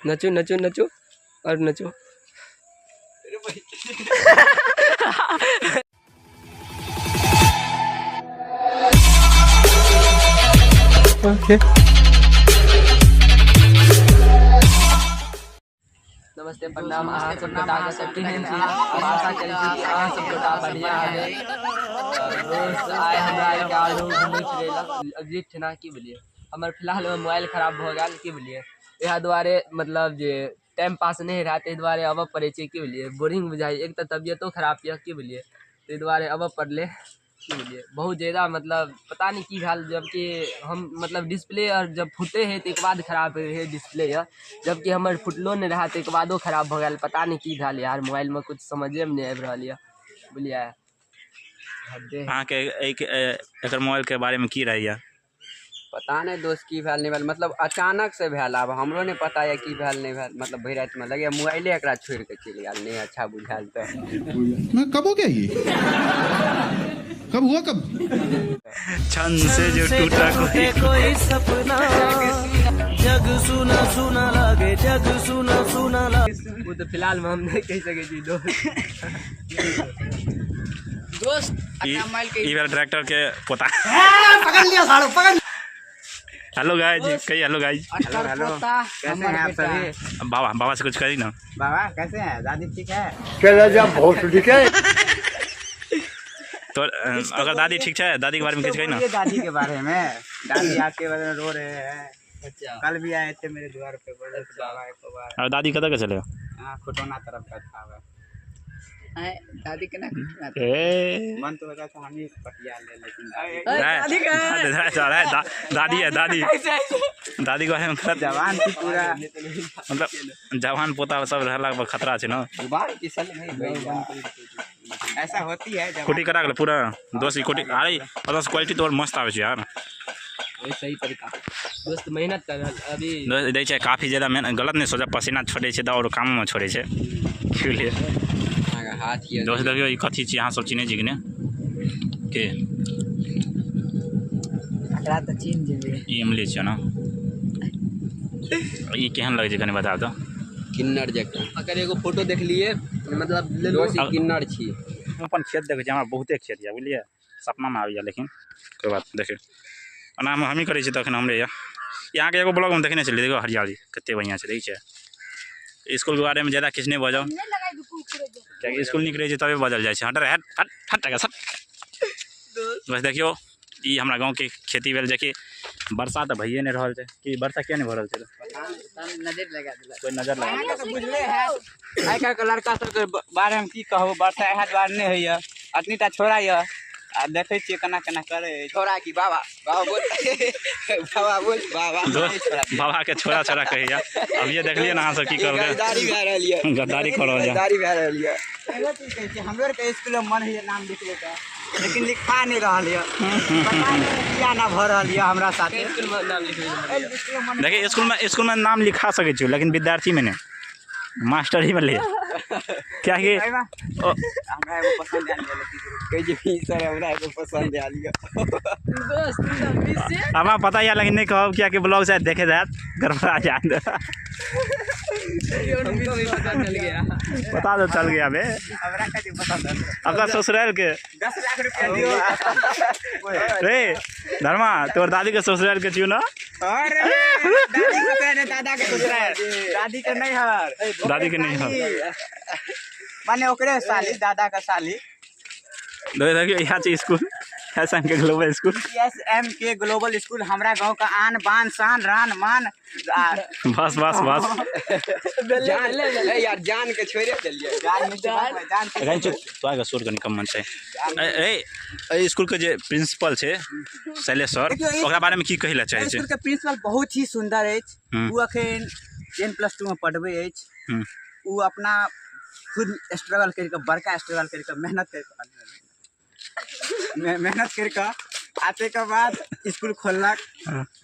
नचू नचू नचू और नचू। ओके नमस्ते प्रणाम, अहाँ सब गोटा के सब केहन छी? आशा करै छी कि अहाँ सब गोटा बढ़िया हेबै। दोस्त आइ हमरा आरके आरो घुमै फिरै लए अजीब ठेना की बुझलियै, हमर फिलहाल मोबाइल खराब भऽ गेल की बुझलियै, इएह दुआरे मतलब जे टाइम पास नहि रहए ताहि दुआरे आबऽ पड़ै छै की बुझलियै, बोरिंग बुझाइ, एक तऽ तबियतो खराब यऽ की बुझलियै, ताहि दुआरे आबऽ पड़लै की बुझलियै। बहुत ज्यादा मतलब पता नहि की भेल, जबकि हम मतलब डिस्प्ले आर जब फूटै हइ ताहिके बाद खराब होइ हइ डिस्प्ले यऽ, जबकि हमर फुटलो नहि रहए ताहिके बादो खराब भऽ गेल, पता नहि की भेल यार मोबाइलमे, किछु समझेमे नहि आबि रहल यऽ बुझलियै। अहाँके एकर मोबाइलके बारेमे की राय यऽ? पता नहि दोस्त की भेल नहि भेल, मतलब अचानक से भेल, आब हमरो नहि पता यऽ की भेल नहि भेल, मतलब भरि रातिमे लगैए मोबाइले एकरा छोड़ि कऽ चलि गेल, नहि अच्छा बुझायल तऽ। कब हो गया ये, कब हुआ, कब? छन से जो टूटा कोई सपना, जग सुना सुना लागे, जग सुना सुना लागे। वो तो फिलहाल में हम नहीं कह सके छी दोस्त। दोस्त ई भेल ट्रैक्टर के पोता। पकड़ लिया सालो, पकड़। हेलो गाइस, कही हेलो गाइस। हेलो हेलो, कैसे हैं आप सभी? बाबा बाबा से कुछ कही ना। बाबा कैसे हैं? दादी ठीक है? चला जा बहुत ठीक है। तो अगर दादी ठीक है, दादी के बारे में कुछ कही ना। दादी के बारे में, दादी आपके बारे में रो रहे हैं। अच्छा, कल भी आए थे मेरे द्वार पे, बोले बाबा एक बार। और दादी कतऽ के चले? हां, खुटौना तरफ का था। दादी के ना मन तो होता था हम ही पटिया ले, लेकिन दादी का दादी है, दादी दादी के बारे में जवान थी पूरा, मतलब जवान पोता सब रहला पर खतरा छै ना। ऐसा होती है कोटी करा गेल पूरा दोस्त, कोटी। अरे पता से क्वालिटी तो और मस्त आवे छै यार, सही तरीका दोस्त मेहनत कर रहल अभी दै छै काफी ज्यादा मेहनत, गलत नहि सोचा, पसीना छोड़ै छै तऽ और कामो में छोड़ै छै। की हाथ दोस्त देखियौ ई कथी छी, अहाँ सब चिन्है छी कि नहि? के एकरा तऽ चिन्ह जेबै, ई इमली छियै ना। ई केहन लगै छै कनि बता दो। किन्नर जकाँ। अगर एगो फोटो देखलिए मतलब दोस्त ई किन्नर छी। हम अपन खेत देखै छी, हमरा बहुते खेत यऽ बुझलियै, सपनामे आबैए, लेकिन कोइ बात देखियौ ओना हमही करै छी तखन हमरे यऽ। अहाँके एगो ब्लॉगमे देखने छलियै, देखियौ हरियाली कते बढ़िआँ छै, देखै छियै। इसकुलके बारेमे ज्यादा किछु नहि बजब, कियाकि इसकुल नीक रहै छै तबे बजल जाइ छै। हट हट हट हट हट। बस देखियौ ई हमरा गाँवके खेती भेल, जेकि बरसा तऽ भइए नहि रहल छै। कि बरसा किया नहि भऽ रहल छै? नजर लगा देलक, कोइ नजर लगा देलक। बुझले है आइ काल्हिके लड़का सबके बारेमे की कहब, बरसा इएह दुआरे नहि होइए, अतनी टा छोड़ा यऽ आ देखै छियै केना केना करै। छोड़ा की बाबा? बाबा बोल, बाबा बोल, बाबा बाबा के छोड़ा छोड़ा कहैया। अब ये देखलियै ना अहाँ सब की करबै, गद्दारी भए रहल यऽ, गद्दारी कऽ रहल यऽ, गद्दारी भए रहल यऽ। हमरो आरके स्कूलमे मन होइए नाम लिखबैके, लेकिन लिखा नहि रहल यऽ, पता नहि किया ना भऽ रहल यऽ हमरा साथे। देखिए स्कूलमे नाम लिखा सकै छियै, लेकिन विद्यार्थीमे नहि, मास्टरी में ले। क्या कि हमरा एगो पसंद आयल कहै छै सर हमरा एगो पसंद आयल यऽ। हमरा पता यऽ लेकिन नहि कहब, कियाकि ब्लॉग शायद देखे जायत गड़बड़ा जायत। पता तो चल गया बे, अपना ससुराल के 10 लाख रुपया दियो रे धर्मा, तोर दादी के ससुराल के छियो ना? अरे दादा के ससुराल, दादी के नहीं हर, दादी के नहीं हर, माने ओकरे साली, दादा का साली। देखियो यहाँ छै school, S M K global school, S M K global school, हमरा गांव का आन बान शान रान मान। बस बस बस जान यार, जान के छोड़े देलियै, जान चुप तो आगे शोर कनि कम मन छै। ए स्कूल के जे प्रिंसिपल छै शैलेश सर, ओकरा बारे में की कहै लए चाहै छै? स्कूल के प्रिंसिपल बहुत ही सुंदर अछि, ओ अखन 10+2 में पढ़बै अछि, ओ अपना खुद स्ट्रगल करिके, बड़का स्ट्रगल करिके, मेहनत करिके, मेहनत करिके आ ताहिके बाद स्कूल खोललक।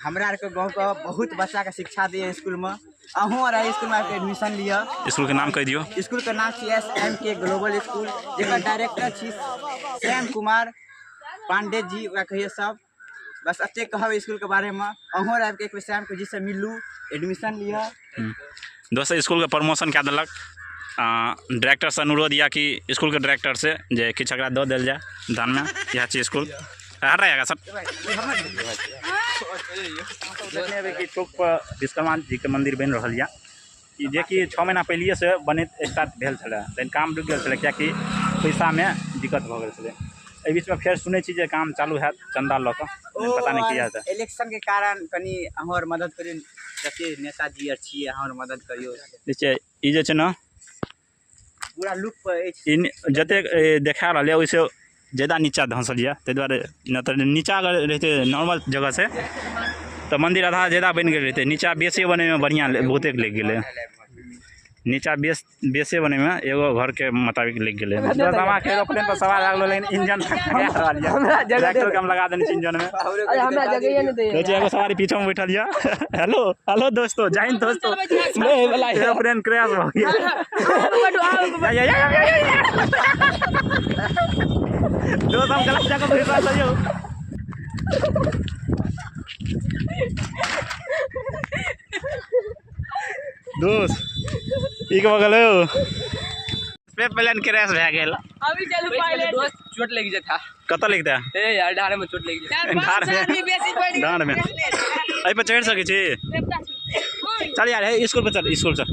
हमरा आरके गाँवके बहुत बच्चाके शिक्षा दैए स्कूलमे, अहूँ आर एहि स्कूलमे आबिके एडमिशन लिअ। स्कूलके नाम कहि दियौ। स्कूलके नाम छी एस एम के ग्लोबल स्कूल, जेकर डायरेक्टर छी श्याम कुमार पांडे जी, ओकरा कहिए सब। बस एतेक कहब स्कूल के बारे में। अहूँ आबि के एक बेर श्याम जी से मिलू, एडमिशन लिअ। दोस्त स्कूल के प्रमोशन कए देलक। डायरेक्टर से अनुरोध यऽ कि स्कूल के डायरेक्टर से जे किछु एकरा दऽ देल जाय दानमे। इएह छै स्कूल। हट रहेगा सब। देखने चौक पर विश्वकर्मा जी के मंदिर बनि रहल यऽ, जेकि 6 महीना पहले से बनैत स्टार्ट भेल छलै, लेकिन काम रुकि गेल छलै कियाकि पैसामे दिक्कत भऽ गेल छलै। एहि बीचमे फेर सुनै छी जे काम चालू हैत चंदा लऽ कऽ, पता नहि की हेतै। इलेक्शन के कारण कनि अहाँ आर मदद करियौ, जते नेताजी आर छियै अहाँ आर मदद करियौ। देखिए ई जे छै ने पूरा लुक पर अछि, ई जतेक देखा रहल यऽ ओहिसँ ज्यादा नीचा धँसल यऽ, ताहि दुआरे नहि तऽ नीचा अगर रहितै नॉर्मल जगह से तऽ मंदिर आधा ज्यादा बनि गेल रहितै। नीचा बेसे बनैमे बढ़िआँ बहुते लागि गेलै, नीचा बेसे बनैमे एगो घरके मुताबिक लागि गेलै। हमरा एरोप्लेन पर सवार लागलो, लेकिन इंजन ट्रैक्टर के हम लगा देने छी इंजन में। हमरा जगह नहीं दैया। देखिए एगो सवारी पीछे में बैठल यऽ। हेलो हेलो दोस्तों, जय हिंद दोस्तों। एरोप्लेन क्रैश हो गया। दोस्त हम गलत जगह घुसि रहल छियौ। दोस्त ई के बगल हो पे प्लेन क्रैश भए गेल। अभी चलू पायलट। दोस्त चोट लगी जेता। कतऽ लगता? ए यार ढार में चोट लगी जेता। ढार में, ढार में एहि पर चढ़ि सकै छी? चल यार, हे स्कूल पर चल, स्कूल चल।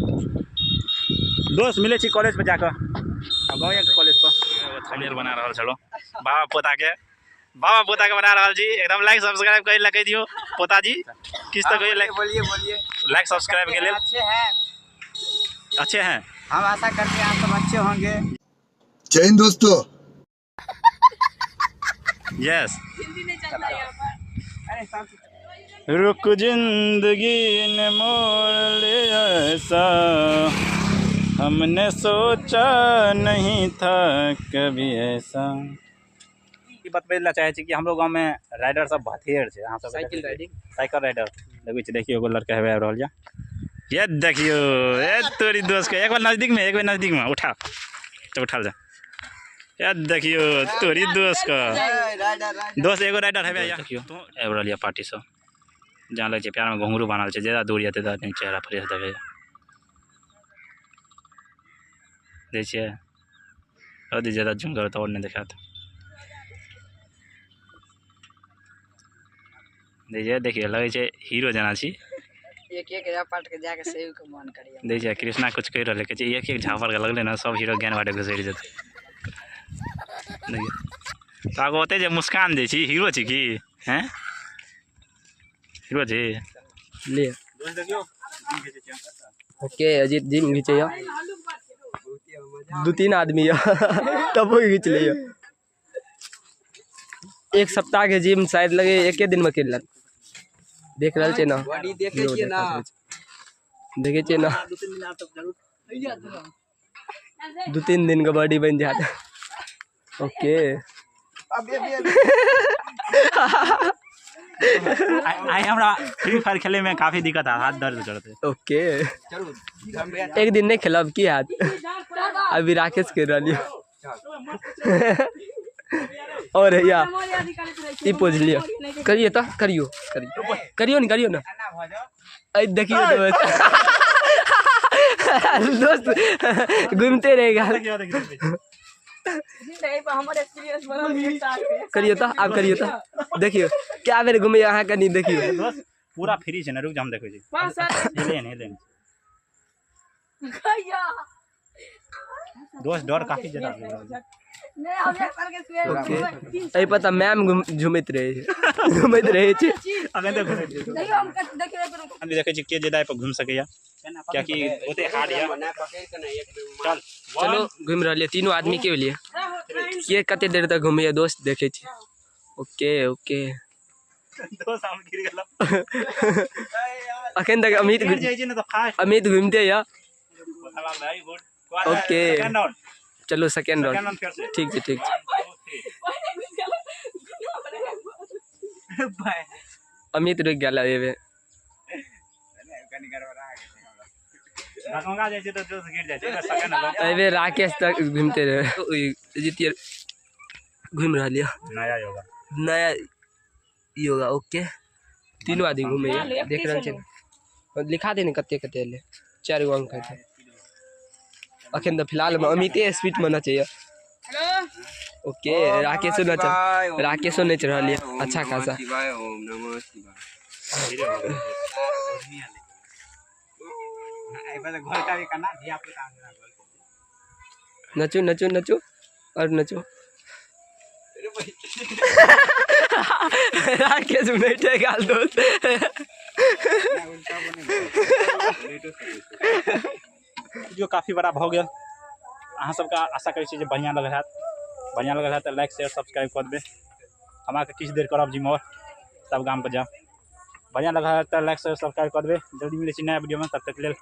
दोस्त मिलै छी कॉलेज पर जाकऽ, गाँव के कॉलेज पर। थंबनेल बना रहल छलहुँ बाबा पोता के, बाबा पोता के बना रहल छी। एकदम लाइक सब्सक्राइब करि लए कहि दियौ पोताजी, किछु तऽ कहियौ। लाइक बोलिए बोलिए, लाइक सब्सक्राइब के लेल। अच्छे हैं, अच्छे हैं, हम आशा करते हैं आप सब अच्छे होंगे। जय हिंद दोस्तों। यस। हिंदी नहीं चलता यहाँ पर। अरे सब रुक जिंदगी ने मोड़ ले ऐसा, हमने सोचा नहीं था कभी ऐसा। ई बतबै लए चाहै छी कि हमरो गाँवमे राइडर सब भथेर छै। अहाँ सब साइकिल राइडिंग, साइकिल राइडर देखै छी। देखियौ एगो लड़का हेबे आबि रहल यऽ। ये देखियौ ए तोरी दोस्त के, एक बार नजदीक में, एक बार नजदीक में उठा तो उठाल जा। ये देखियौ तोरी दोस्त के, दोस्त एगो राइडर हेबे आबि। देखियौ आबि रहल यऽ पार्टी सब, जहाँ लगै छै प्यारमे घुंघरू बान्हल छै, ज्यादा दूर यऽ ताहि चेहरा फ्रेश देखैए। दै छियै और ज्यादा जूम करब तऽ आओर नहि देखायत। देखिए देखिए लगै छै हीरो जेना छी। एक एक झापड़ के जाके सेव के मन करिए। देखिए कृष्णा कुछ कहि रहल है, एक एक झापड़ के लगलै ने सब हीरो ज्ञान बाटे घुसरि जेतै। देखिए तो आगू ओते जे मुस्कान दै छी, हीरो छी की? हैं हीरो छी। ले ओके अजीत जिम घिचैया, 2-3 आदमी यऽ तबो घिच लिअ। एक सप्ताह के जिम शायद लगे एके दिन में कर लेत। देख रहल छै ना, बॉडी देखै छियै ना, देखै छियै ना, 2-3 दिन के बॉडी बन जात। ओके I हमरा फ्री फायर खेले में काफी दिक्कत आ, हाथ दर्द करते। ओके एक दिन नहीं खेलब की हाथ अभी राकेश कर रही और या ई पोज लियो करिए तो करियो करियो करियो न करियो ना। देखियो दोस्त दोस्त घूमते रहेगा। करियो तो आप करियो तो देखियो क्या बेर घूमे अहाँ कनी देखियो दोस्त पूरा फ्री छै ना। रुक जा हम देखै छी। एलेन एलेन दोस्त डर काफी ज्यादा। ओके एहि पर तऽ मैम झुमैत रहै छै, घुमैत रहै छै। हम देखै छी के ज्यादा पर घुमि सकैया, कियाकि ओते हार्ड या। चल चलो घुमि रहल ये तीनों आदमी के लिए के कते देर तक घुमैया दोस्त देखै छी। ओके ओके दोस्त हम गिर गेलौ अखन तक। अमित अमित घुमते या। ओके चलो सेकेंड राउंड। ठीक है ठीक है। अमित रुक गेल एबे एबे राकेश तक घूमते रहे। जीतिए घूम रहा नया योगा नया योगा ओके। तीनों आदमी घूमे देख रहल छै, लिखा दे ने कते कते एलै, 4 गो अंक हेतै। अखन तऽ फिलहाल में अमिते स्पीड में नचैया। ओके राकेशो नच, राकेशो नच रहल ये अच्छा खासा। नचो नचो नचो और नचो। राकेश बैठे गाल दोस्त। वीडियो काफ़ी बड़ा भऽ गेल। अहाँ सबके आशा करै छी जे बढ़िआँ लगल हैत। बढ़िआँ लगल हैत तऽ लाइक शेयर सब्सक्राइब कऽ देबै। हम अहाँके किछु देर करब जिम और तब गाम पर जायब। बढ़िआँ लगल हैत तऽ लाइक शेयर सब्सक्राइब कऽ देबै। जल्दी मिलै छी नया वीडियोमे, तब तक लेल